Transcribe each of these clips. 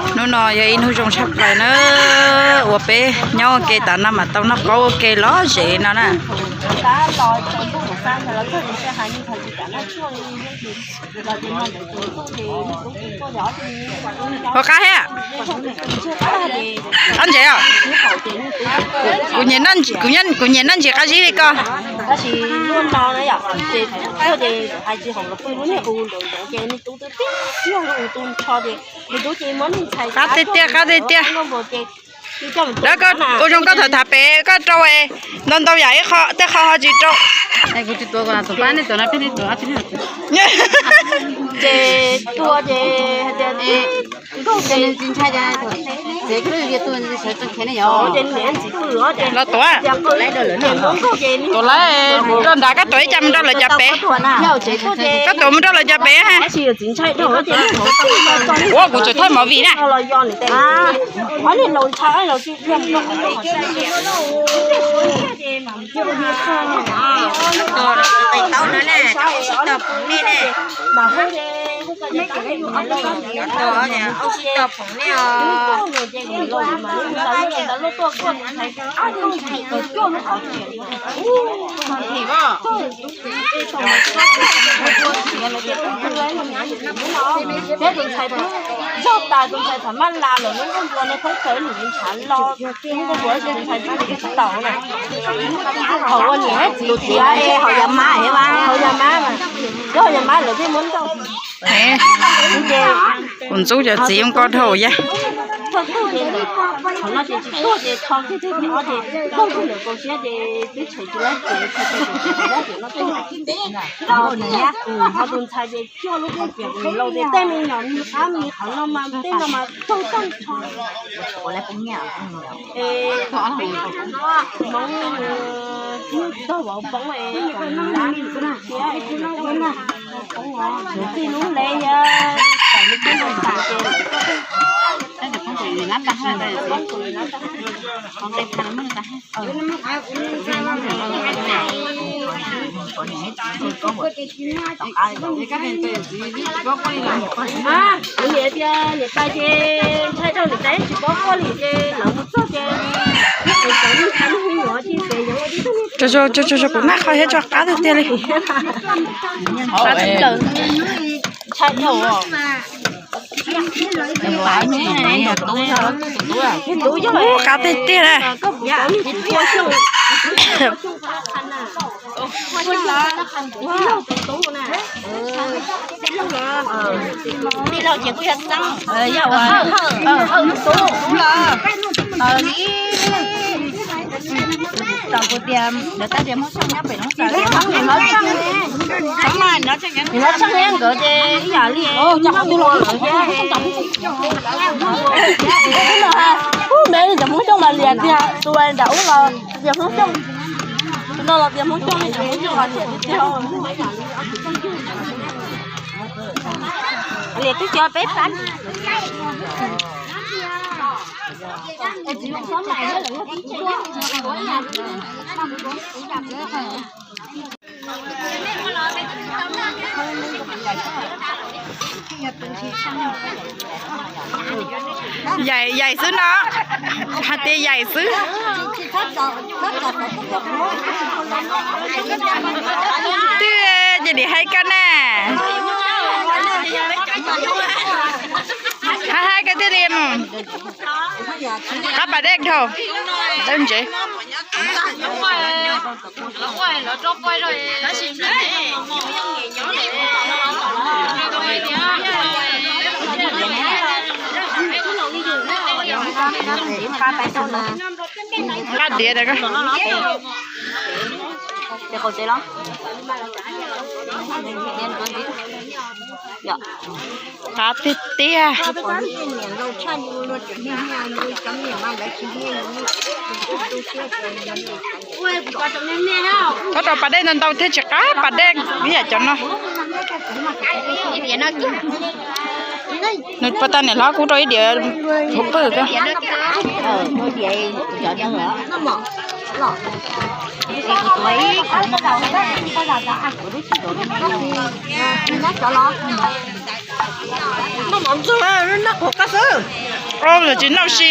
Hnub no yog ib hnub zoo tshaj plaws na, uas peb nyob ua ke tas no mas tau noj qaub ua ke lom zem no na. Ua qab thiab. Ob ntsev os. Kuv nyiam noj ntsis qab zib li koj. Qab tiag tiag, qab tiag tiag. Lawv ua zoo koj tham tham pem koj rau ntau ntau yam ib qho tej qho ho tsis rau. Los tuav, tuav lawm, rau nrad koj tuav ib co mus rau lawv cov pem. Koj tuav mus rau lawv cov pem ha. Ua kuv tseem thaij movie na. Zog tas tus ntxhais thaum maj las lawm lub nkuaj npua no thoob plaws nws ntshav lo, lub nkuaj npua tus ntxhais tsis tau na. Thaum ua niam txiv tiav es haus yas mab, haus yas mab mas, yog haus yas mab lawv thiaj muab nrauj. Kuv ntxub cov txiv zoo nkauj dhau yag. Thaum no ces tsis tuaj ces tho kiag teg pem no ces tuaj kiag ntawm kaus siab ces twb tshem tsis laib ces tsis laib ces no tuaj. Ho tus ntxhais ces coj lub koj piam tus laus ces tej me nyuam qab mis qhov no mas tej no mas raug tag nrho. Es hmoov tog vauv poob es kom nab thiab es tij lub le yog txais li peb ntoo tas ces Niam tias niam tais ces ntshai rau niam tais tsis paub quaj li ces lawv mus txog ces Tso, tso, tso, kuv naj qhov thiab tso qab tiag tiag li. Ub, qab tiag tiag na. Tij laug ces kuj yog xeeb, yog ua hawj, hawj tub los. Tau kuv tias lawv tab tias Hmoob Xyooj nyob pem Hmoob Xyooj, nws los tsheej thiab nkawd ces ib yam li ua lawm thiab. Ub, me cov Hmoob Xyooj mas liam tiag, tus nram ub los tias Hmoob Xyooj, tus no los tias Hmoob Xyooj, cov Hmoob Xyooj mas liam tiag tiag. Liam twb cov peb pab. Yaim, yaim xwb no, hais tias yaim xwb. Twb ces nim hais koj na. Hais hais koj thiaj li mus. Qab pas dej dhau, dawb ntsev. Nqa diav. Qab tiag tiag. Koj rau pas dej ntau ntau thiaj tsis qab pas dej ib yam cov no. Nws pas tas niam hlob kuv rau ib diav hauv pawg. Noj qhuav qab xwb. Tsis noj si.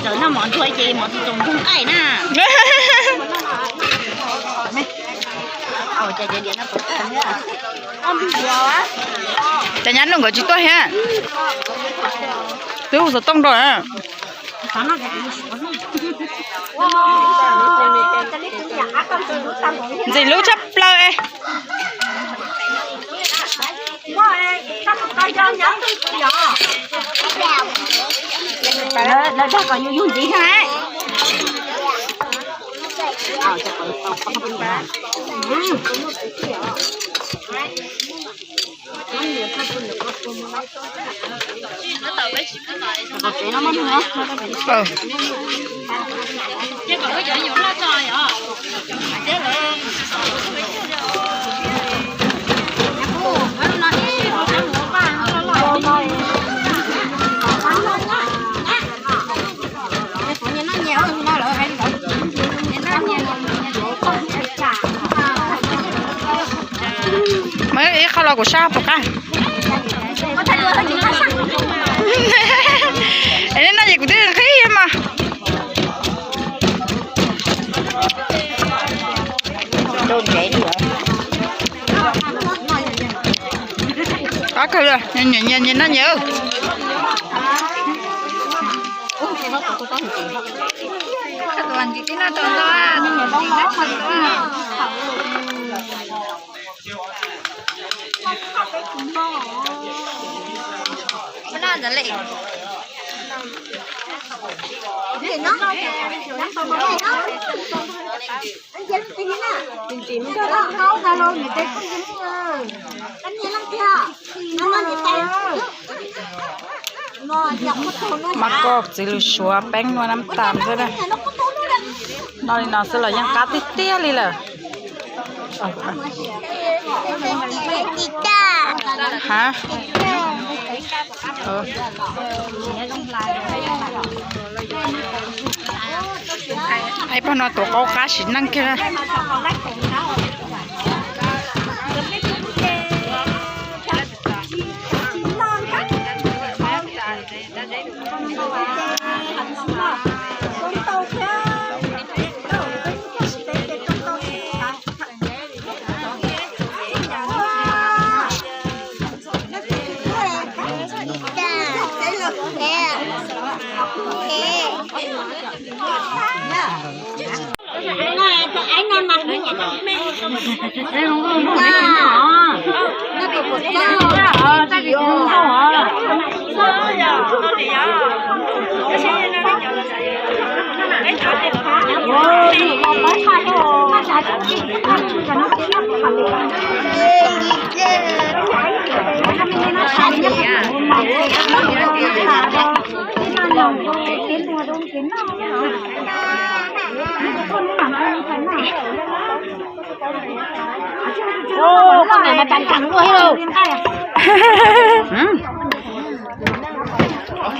Txawm noj mov ntxuag ces mov tsis txaus ntxuag nqaij na. Cas nyab Nuj nkawd tsis tuaj thiab? Twb hu xov tooj rau. Ntxim hlub tshaj plaws. Lawv dag kom yus yug ntxiv thiab na. Muab ib qho los kuv sab puas qab? Es nej noj ces kuv twb nqhis mas. Qab kawg li, nyias noj nyias. Mas koj txiv lws suav peeb nua nab tas xwb na. Noj li no xwb los yeej qab tiag tiag li lawm. Ha, ib pog no tuav qaub qab sim neej kiag.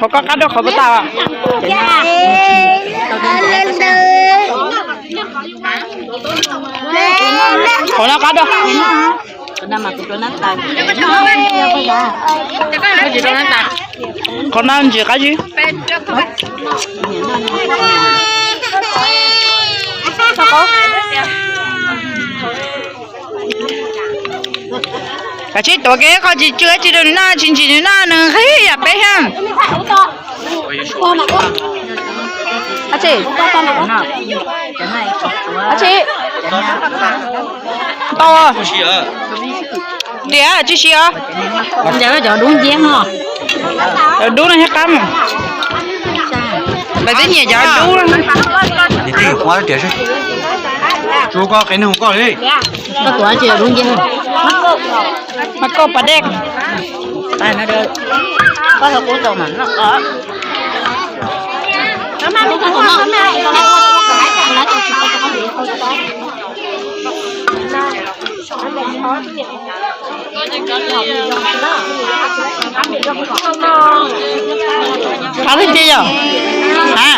Qhov koj qab dua qhov puas tau? Qhov no qab dua. Qhov no ntsis qab zib. Kav tsij tuav kiag qhov tsis tsw tsis rau nws noj, tsis ntsis nws noj nws nqhis yam peb thiab. Ab tsi, ab tsi, tau tias tsis siav. Cov dub nciab no, cov dub no thiab qab. Lawv twb nyiam cov dub. Koj tuav tsis cov dub nciab. Mas koj pas dej. Koj thov kuv tau mas no. Qab tiag tiag yom? A,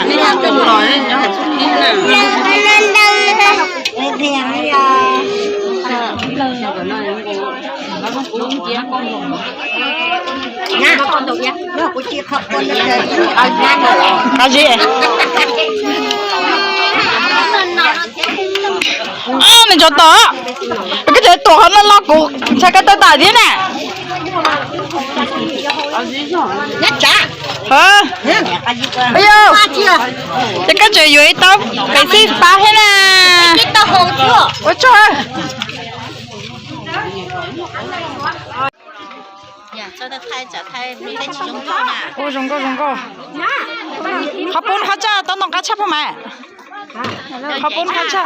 Qab zib. Nws tsov tom, koj tseem tuam qhov no los kuv ntshai koj tawg tas thiab na. Yog, ces koj tseem yuav ib tau pem xij pab thiab na. Ua tsaug. Ua zoo nkauj zoo nkauj. Qhov pub qhov tsaj tau ntoo qab tshaj pub mas. Qhov pub qhov tsaj.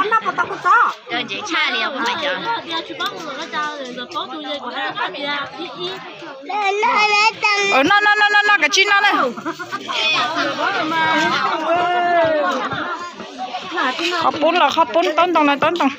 Noj noj noj noj noj, kav tsij noj na. Qhov pub los qhov pub, tau ntoo los tau ntoo.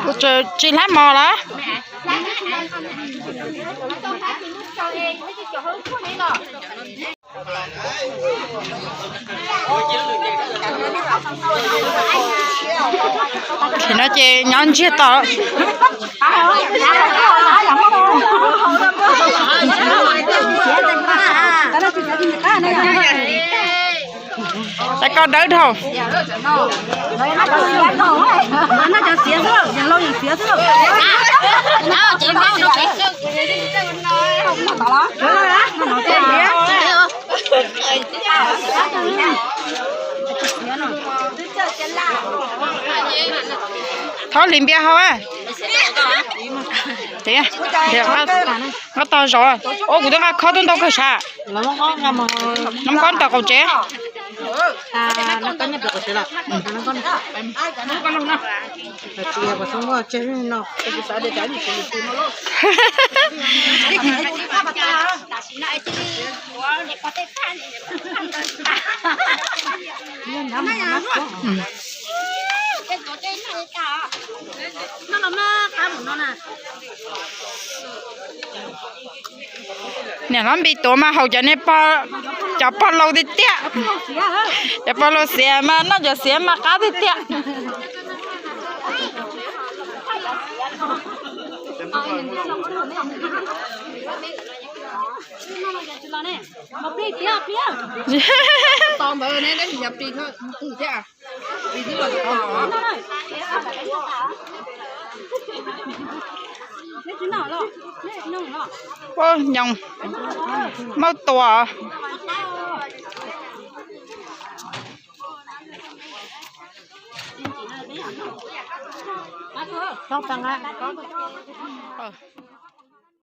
Kuv tsis hlab mos lawm. Thaum no ces nyob ntsiag to. Tais ko dawb dhau. Thov hliv npias haus. Nqa tau zov. Ua kuv twb nqa khob twb ntau kawg sav. Nqa khob ntawm qaum tsev. Niam hlob Npis tuav mas haum cov niag pog, cov pog laus tiag tiag. Cov pog laus xiav mas noj cov xiav mas qab tiag tiag. Ua nyoos, muab tua.